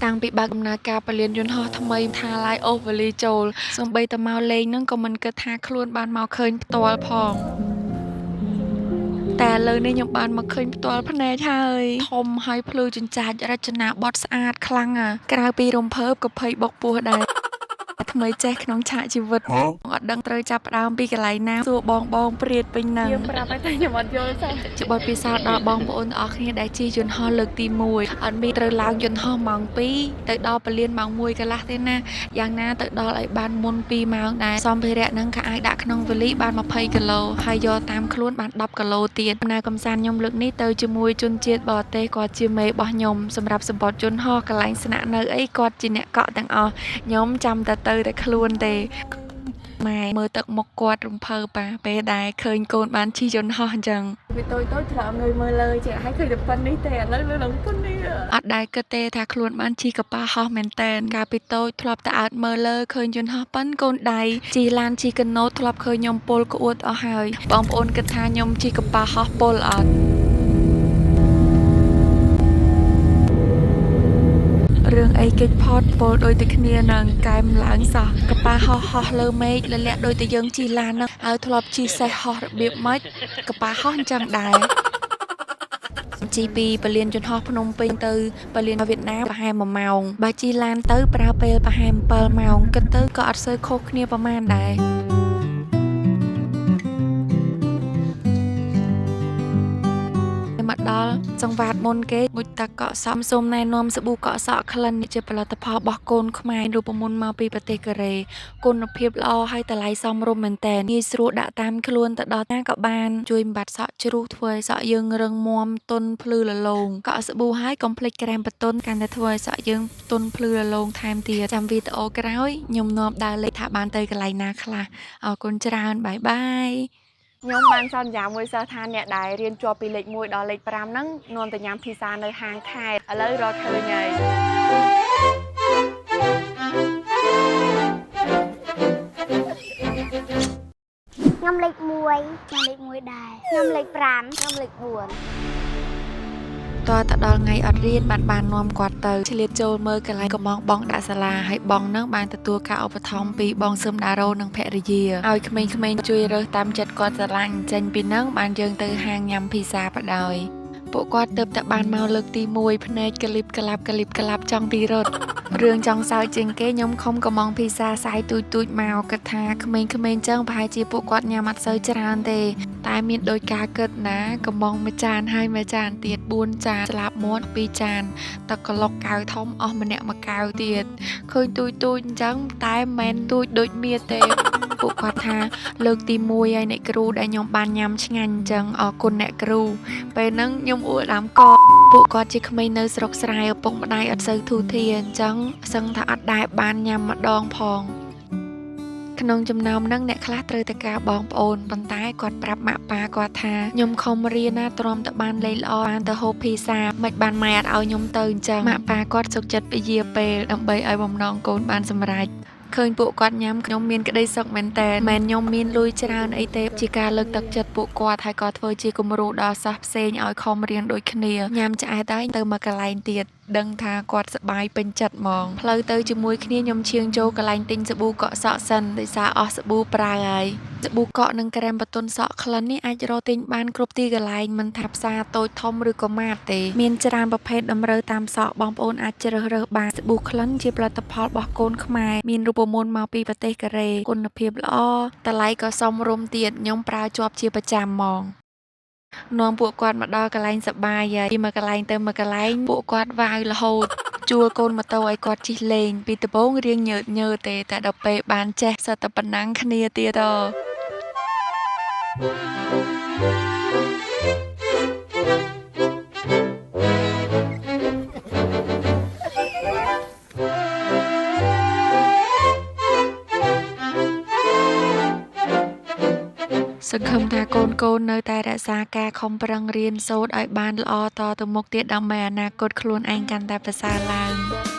តាំងពីបើកដំណើរការពលានយន្តហោះថ្មីថាឡាយអូសវលីចូលសូម្បីតែមកលេងនឹងក៏មិនគិតថាខ្លួនបានមកឃើញផ្ទាល់ផងតែឥឡូវនេះខ្ញុំបានមកឃើញផ្ទាល់ភ្នែកហើយធំហើយភ្លឺចិញ្ចាចរចនាបថស្អាតខ្លាំងអាក្រៅពីរំភើបក៏ភ័យបុកពោះដែរថ្មីចេះក្នុងឆាកជីវិតអត់ដឹងត្រូវចាប់ផ្ដើមពីកន្លែងណាសួរបងបងព្រាតពេញហ្នឹង យើងប្រាប់ឲ្យតែខ្ញុំអត់យល់សោះ ជាបទពិសោធន៍ដល់បងប្អូនទាំងអស់គ្នាដែលជិះយន្តហោះលើកទី1អត់មានត្រូវឡើងយន្តហោះម៉ោង2ទៅដល់ពលានម៉ោង1កន្លះទេណាយ៉ាងណាទៅដល់ឲ្យបានមុន2ម៉ោងដែរសម្ភារៈហ្នឹងក៏អាចដាក់ក្នុងវ៉ាលីបាន20គីឡូហើយយកតាមខ្លួនបាន10គីឡូទៀតដំណើរកម្សាន្តខ្ញុំលើកនេះទៅជាមួយជនជាតិបរទេសគាត់ជាមេរបស់ខ្ញុំសម្រាប់សម្បត្តិយន្តហោះកន្លែងស្នាក់នៅអីគាត់ជាអ្នកកក់ទាំងអស់ខ្ញុំចាំតែទៅតែខ្លួនទេម៉ែមើលទឹកមុខគាត់រំភើបប៉ាពេលដែលឃើញកូនបានជិះយន្តហោះអញ្ចឹង វាតូចតូចច្រឡំងើយមើលលើចេះឲ្យឃើញតែប៉ុណ្នេះទេឥឡូវលើឡើងប៉ុណ្នេះ អត់ដែលគិតទេថាខ្លួនបានជិះកប៉ាល់ហោះមែនតែនកាលពីតូចធ្លាប់តែអើតមើលលើឃើញយន្តហោះប៉ិនកូនដៃជិះឡានជិះកណូតធ្លាប់ឃើញខ្ញុំពុលក្អួតអស់ហើយបងប្អូនគិតថាខ្ញុំជិះកប៉ាល់ហោះពុលអត់រឿងអីគេចផតពលដូចតែគ្នានឹងកែមឡើងសោះកប៉ាល់ហោះហោះលើមេឃលលាក់ដូចតែយើងជិះឡាននឹងហើយធ្លាប់ជិះសេះហោះរបៀបម៉េចកប៉ាល់ហោះអញ្ចឹងដែរ ជិះពីពលានយន្តហោះភ្នំពេញទៅពលានវៀតណាមប្រហែល1ម៉ោងបើជិះឡានទៅប្រើពេលប្រហែល7ម៉ោងគិតទៅក៏អត់សូវខុសគ្នាប្រហែលដែរមកដល់សង្វាតមុនគេមុជតាកក់សំសូមណែនាំសាប៊ូកក់សក់ក្លិននេះជាផលិតផលរបស់កូនខ្មែររូបមន្តមកពីប្រទេសកូរ៉េគុណភាពល្អហើយតម្លៃសមរម្យមែនតើងាយស្រួលដាក់តាមខ្លួនទៅដល់ណាក៏បានជួយបំបត្តិសក់ជ្រុះធ្វើឲ្យសក់យើងរឹងមាំទន់ភ្លឺលលោងកក់សាប៊ូហើយកុំភ្លេចក្រែមបតុនកាន់តែធ្វើឲ្យសក់យើងទន់ភ្លឺលលោងថែមទៀតចាំវីដេអូក្រោយខ្ញុំនាំដើរលេងថាបានទៅកន្លែងណាខ្លះអរគុណច្រើនបាយបាយ ខ្ញុំបានសន្យាមួយសិស្សថាអ្នកដែលរៀនជាប់ពីលេខ1ដល់លេខ5ហ្នឹងនាំទៅញ៉ាំភីសានៅហាងខេត្តឥឡូវរកឃើញហើយ ខ្ញុំលេខ1ខ្ញុំលេខ1ដែរខ្ញុំលេខ5ខ្ញុំលេខ4 តើតដល់ថ្ងៃអត់រៀនបានបាននាំគាត់ទៅឆ្លៀតចូលមើលកន្លែងកំងបងដាក់សាលាហើយបងនឹងបានទទួលការឧបត្ថម្ភពីបងសឹមដារ៉ូនិងភរិយាឲ្យក្មេងៗជួយរើសតាមចិត្តគាត់ស្រឡាញ់ចេញពីនឹងបានយើងទៅហាងញ៉ាំភីសាបដ ாய் ពួកគាត់ទៅតែបានមកលើកទី1ភ្នែកកលីបក្លាប់កលីបក្លាប់ចង់ទីរត់រឿងចង់សើចជាងគេខ្ញុំខំកំងភីសាសាយទូចទូចមកគិតថាក្មេងៗចឹងប្រហែលជាពួកគាត់ញ៉ាំអត់សូវច្រើនទេ តែមានដោយការគិតណាកំងមួយចានហើយមួយចានទៀត4ចានស្លាបមាត់2ចានទឹកក្លុកកៅធំអស់ម្នាក់មួយកៅទៀតឃើញទូចទូចអញ្ចឹងតែមិនមែនទូចដូចមៀតទេពួកគាត់ថាលើកទី1ហើយអ្នកគ្រូដែលខ្ញុំបានញ៉ាំឆ្ងាញ់អញ្ចឹងអរគុណអ្នកគ្រូពេលហ្នឹងខ្ញុំអួតដើមកពួកគាត់ជាក្មេងនៅស្រុកស្រែឪពុកម្ដាយអត់សូវធូរធារអញ្ចឹងសឹងថាអត់ដែលបានញ៉ាំម្ដងផង ក្នុងចំណោមហ្នឹងអ្នកខ្លះត្រូវតែការបងប្អូនប៉ុន្តែគាត់ប្រាប់ម៉ាក់ប៉ាគាត់ថាខ្ញុំខំរៀនណាទ្រាំតែបានលេខល្អបានទៅហូបភីសាមិនបានម៉ែអត់ឲ្យខ្ញុំទៅអញ្ចឹងម៉ាក់ប៉ាគាត់សុខចិត្តពជាពេលដើម្បីឲ្យបំណងកូនបានសម្រេចឃើញពួកគាត់ញ៉ាំខ្ញុំមានក្តីសុខមែនតើមិនខ្ញុំមានលុយច្រើនអីទេជាការលើកទឹកចិត្តពួកគាត់ហើយក៏ធ្វើជាគំរូដល់សិស្សផ្សេងឲ្យខំរៀនដូចគ្នាញ៉ាំឆ្អែតហើយទៅមកកន្លែងទៀតដឹងថាគាត់សប្បាយពេញចិត្តហ្មងផ្លូវទៅជាមួយគ្នាខ្ញុំឈៀងចូលកន្លែងទិញសាប៊ូកក់សក់សិនដោយសារអស់សាប៊ូប្រើហើយសាប៊ូកក់និងក្រែមបតុនសក់ក្លិននេះអាចរកទិញបានគ្រប់ទីកន្លែងមិនថាផ្សារតូចធំឬក៏ម៉ាតទេមានច្រើនប្រភេទតម្រូវតាមសក់បងប្អូនអាចជ្រើសរើសបានសាប៊ូក្លិនជាផលិតផលរបស់កូនខ្មែរមានរូបមន្តមកពីប្រទេសកូរ៉េគុណភាពល្អតម្លៃក៏សមរម្យទៀតខ្ញុំប្រើជាប់ជាប្រចាំហ្មង នាំពួកគាត់មកដល់កន្លែងសប្បាយហើយពីមួយកន្លែងទៅមួយកន្លែងពួកគាត់វាវរហូតជួលកូនម៉ូតូឲ្យគាត់ជិះលេងពីដំបូងរៀងញើតញើទេតែដល់ពេលបានចេះសិតតែប៉ុណ្ណឹងគ្នាទៀតហ៎សង្ឃឹមថាកូនៗនៅតែរក្សាការខំប្រឹងរៀនសូត្រឲ្យបានល្អតទៅមុខទៀតដើម្បីអនាគតខ្លួនឯងកាន់តែប្រសើរឡើង។